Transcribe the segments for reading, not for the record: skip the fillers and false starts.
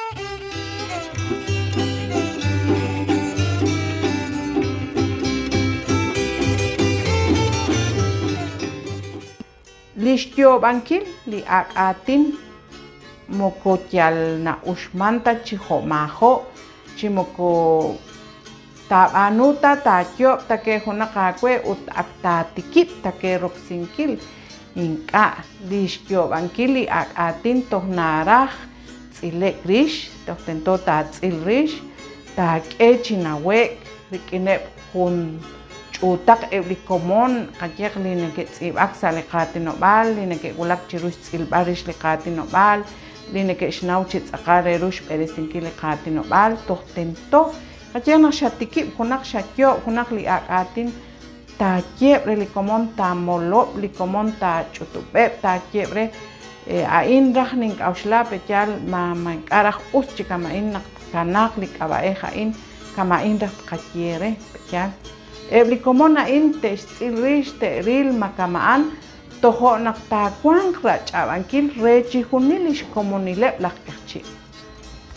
Li xyoob'ankil li ak' aatin moko yal na'uxman ta chi jo'maajo' chi moko taab'aanu ta taayoob' ta ke junaq aawe ut ak taatikib' ta ke roksinkil. Ink'a', li xyoob'ankil li ak' aatin toj naraj tz'ile'k rix, toj tento taatz'il rix, taak'e chi nawe'k rik'ineb' jun ch'uutaq eb' li komon, qayehaq li neke'tz'iib'ak sa' li qaatinob'aal, li neke'wulak chiru xtz'ilb'al rix li qaatinob'aal, li neke'xnaw chi tz'aqal re ru xb'eresinkil li qaatinob'aal, toj tento, qayehaq naq xatikib' junaq, xayoob' junaq li ak' aatin, taayeb' re li komon, taamolob' li komon, taach'utub'eb', taayeb' re, a'in raj nink'a'uxla pe yaal ma ma ink'a' raj us chi kama'in naq tkanaaq li k'ab'a'ej a'in, kama'in raj tqaye re, pe yaal. Eb' li komon a'in te'xtz'il rix, te'ril ma kama'an, tojo' naq taawanq rach'ab'ankil re chijunil li xkomonileb' laj q'eqchi'.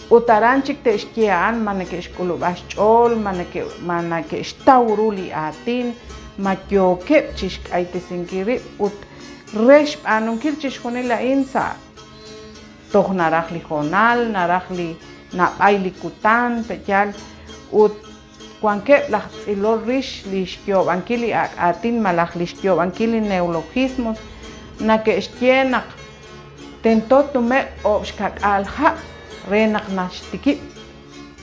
Ut aran chik te'xye a'an ma neke'xk'ulub'a xch'ool, ma neke' ma nake'xtaw ru li aatin, ma yookeb' chi xk'aytesinkil rib' ut re xb'aanunkil chixjunil a'in sa' toj naraj li hoonal, naraj li nab'ay li kutan, pe'yaal ut wankeb' laj tz'ilol rix li xyoob'ankil li ak' aatin malaj li xyoob'ankil li neologismos nake'xye naq Tento tnume'q oob' xka'k'aal ha' re naq naxtikib'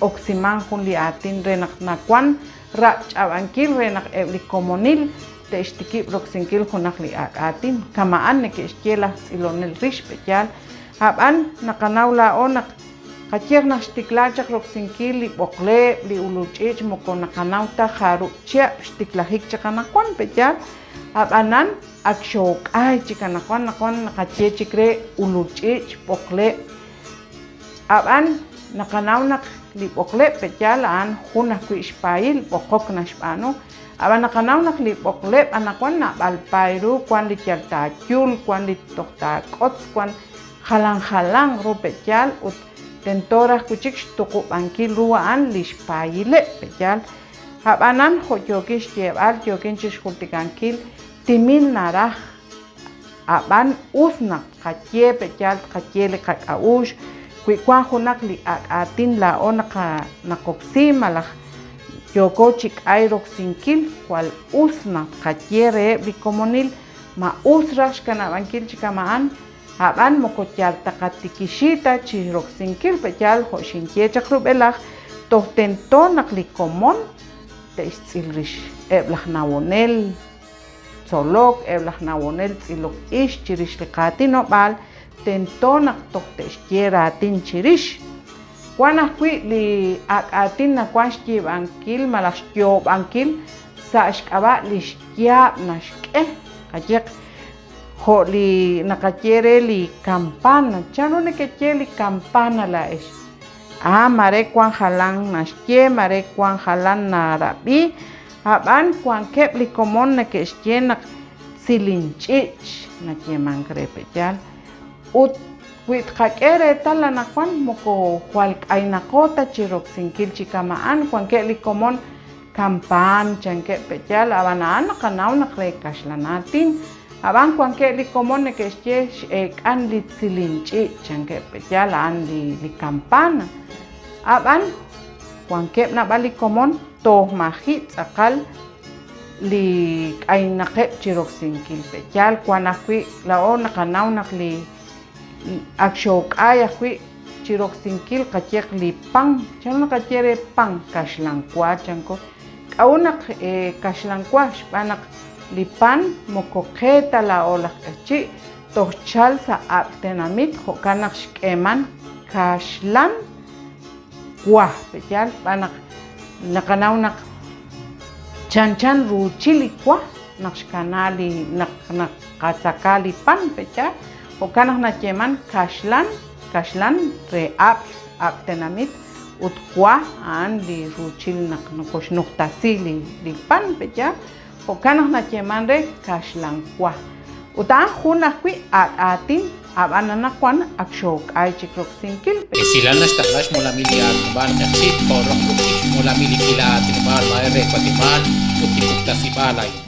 oksimank jun li aatin re naq nawan rach'ab'ankil re naq eb' li komonil te'xtikib' roksinkil junaq li ak' aatin. Kama'an neke'xye laj tz'ilonel rix pe'yaal. Ab'an naqanaw laa'o naq qayehaq naq xtikla chaq roksinkil li b'oqleb', li ululch'iich' moko naqanaw ta jarub' chihab' xtiklajik chaq anaqwan pe'yaal. Ab'anan Ak xook'ay chik anaqwan, anaqwan naqaye chik re ululch'iich', b'oqleb'. Ab'an naqanaw naq li b'oqleb' pe'yaal a'an jun ajwi' xpaayil b'oqok naxb'aanu. Ab'an naqanaw naq li b'oqleb' anaqwan naab'al paay ru, wan li yal taayul, wan li toj taak'otz, wan jalan jalanq ru pe'yaal ut tento raj wi' chik xtuqub'ankil ru a'an li xpaayileb' pe'yaal. Ab'anan jo' yookin xyeeb'al, yookin chixjultikankil, timil naraj, a'b'an us naq tqaye pe'yaal tqaye li qak'a'uxl, wi wan junaq li ak' aatin laa'o naqoksi malaj yooko chi k'ay roksinkil, jwal us naq tqaye reheb' li komonil ma us raj xkanab'ankil chi kama'an, a'b'an moko yal taqatikixi ta chi roksinkil pe'yaal jo' xinye chaq rub'elaj, toj tento naq li komon te'xtz'il rix, eb' laj nawonel tzolok, eb' laj nawonel tz'ilok ix chirix li qaatinob'aal, tento naq toj te'xye raatin chirix. Wan ajwi' li ak' aatin nawan xyiib'ankil malaj xyoob'ankil sa' xk'ab'a' li xyaab' naxk'e, qayehaq, Jo' li naqaye re li kampana. Chanru nekeye li kampana laa'ex? Ah, mare wan jalan naxye, mare wan jalan narab'i, ab'an wankeb' li komon neke'xye naq tzilinch'iich' nayeemank re pe'yaal. Ut wi tqak'e reetal anaqwan moko jwal k'aynaqo ta chi roksinkil chi kama'an, wankeb' li komon Kampaan, chankeb' pe'yaal, ab'an a'an naqanaw naq re kaxlan aatin. Ab'an wankeb' li komon neke'xye x'eek'an li tzilinch'iich', chankeb' pe'yaal, a'an li kampana. Ab'an wankeb' naab'al li komon toj maji' tz'aqal li k'aynaqeb' chi roksinkil pe'yaal. Wan ajwi' laa'o naqanaw naq li Ak xook'ay ajwi' chi roksinkil qayehaq li pan. Chanru naqaye re pan? Kaxlan wa, chanko. K'a'ut naq kaxlan wa? Xb'aan naq li pan moko qe ta laa'o laj q'eqchi', toj xchal sa' ab'l tenamit, jo'kan naq xk'eeman kaxlan wa. Pe'yaal? Xb'aan naq naqanaw naq chanchan ruuchil li wa naq xkana li naq naqatzaka li pan, pe'yaal? Jo'kan naq nayeeman kaxlan, kaxlan re ab'l, ab'l tenamit, ut wa a'an li ruuchil naq nokoxnujtasi li li pan, pe'yaal? Jo'kan naq nayeeman re kaxlan wa. Ut a'an jun ajwi' ak' aatin Ab'an anaqwan ak xook'ay chik roksinkil. Esilal naxtaqla xmolamil li aatinob'aal Q'eqchi' jo' roq ruq'il xmolamil li k'iila aatinob'aal Maay re Watemaal ut li puktasib'aal a'in.